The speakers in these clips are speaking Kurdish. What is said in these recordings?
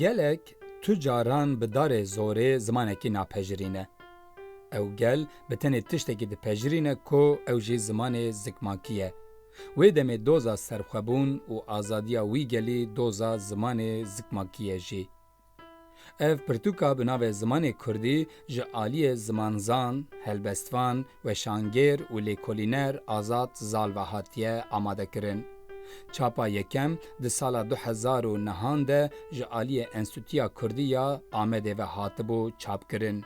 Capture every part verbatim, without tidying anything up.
Gelek tu caran bi darê zorê zimanekî napejirîne. Ew gel bi tenê tiştekî dipejirîne ku ew jî zimanê zikmakî ye. Wê demê doza serxwebûn û azadiya wî gelî doza zimanê zikmakî ye jî. Ev pirtûka bi navê Zimanê Kurdî ji aliyê zimanzan, helbestvan, weşangêr û lêkolîner Azad Zal ve hatiye amadekirin. Çapa yekem di sala du hezar û nehan de ji aliyê Enstîtuya Kurdî ya Amedê ve hatibû çapkirin.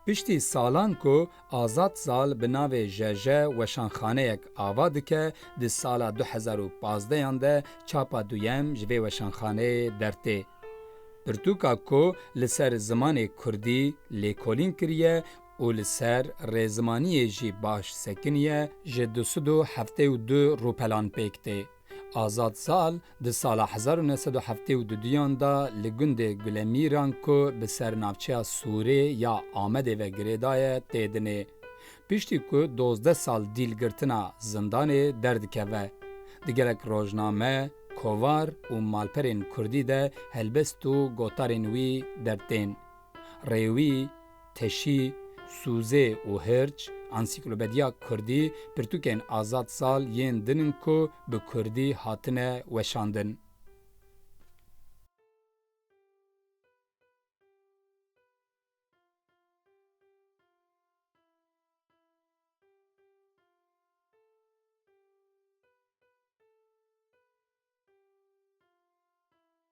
Piştî salan ku Azad Zal bi navê Jeje weşanxaneyek ava dike, di sala du hezar û pazdehan de çapa duyem ji vê weşanxaneyê dertê. Pirtûka ku li ser zimanê kurdî lêkolîn kiriye û li ser rêzimaniyê jî baş sekiniye, ji du sed û heftê û du rûpelan pêk tê. Azad Zal di sala hezar û neh sed û heftê û duduyan de li gundê Gulemîran ku bi ser navçeya Sûrê ya Amedê ve girêdaye tê dinê. Piştî ku dozdeh sal dîl girtina zindanê derdikeve. Di gelek rojname, kovar û malperên kurdî de helbest û gotarên wî dertên. Rêwî, Teşî, Sûzê û Hirç, Ansîklopediya Kurdî, pirtûkên Azad Zal yên din in ku bi kurdî hatine weşandin.